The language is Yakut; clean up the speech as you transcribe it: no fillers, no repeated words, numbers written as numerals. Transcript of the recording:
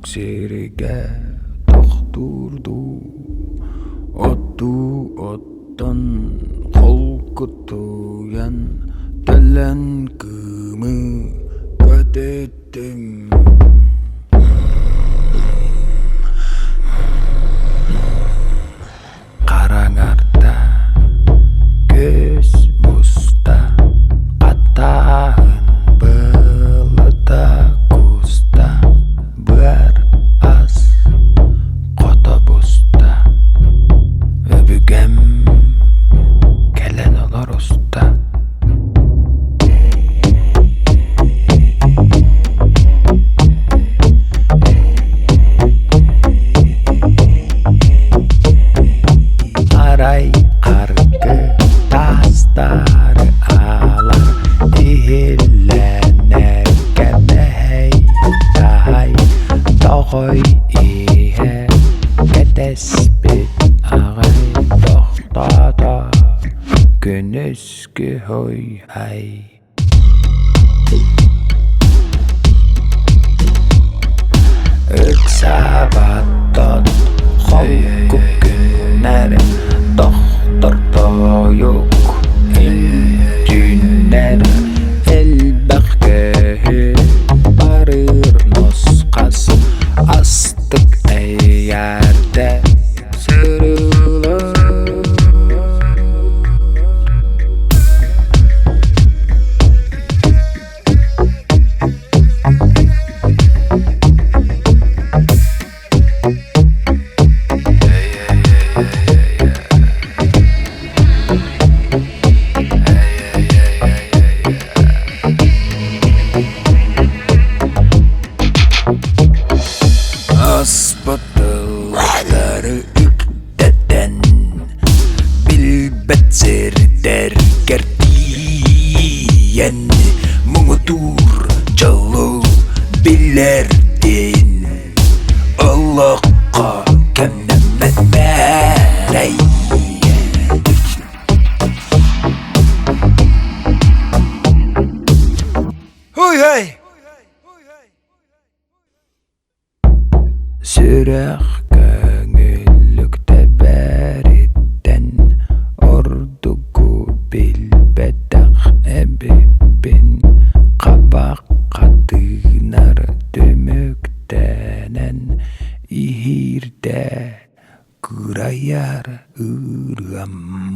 сиргэ тохтуурдуу, Оттуу оттон холкутуйан, Төлөн кыымы көтүттүм. Хараҥарда, көс буста, хатааһын былыта куста, быар ас хото буста, өбүгэм кэлэн олоруста. Арай харгы таастары аалар иһиллэнэр кэмэһэй таһай тоҕой иһэ кэтэспит аҕай тохтоото күнүскү һуй-һай. Ыксаабаттан холку күннэр тохтор тойук түүннэр элбэх көһү барыыр нусхас астык эйээрдэ сырыылар. Аспыт тыллары үктэтэн Билбэт сирдэргэр тиийэн Муҥутуур дьолу билэрдин Олоххо кэмнэммэт мээрэй. Һуй-һай! Сүрэх көҥүллүк тэбэриттэн ордугу билбэтэх эбиппин, хабахха тыынар түмүктэнэн иһиирдэ кыырайар ырыам.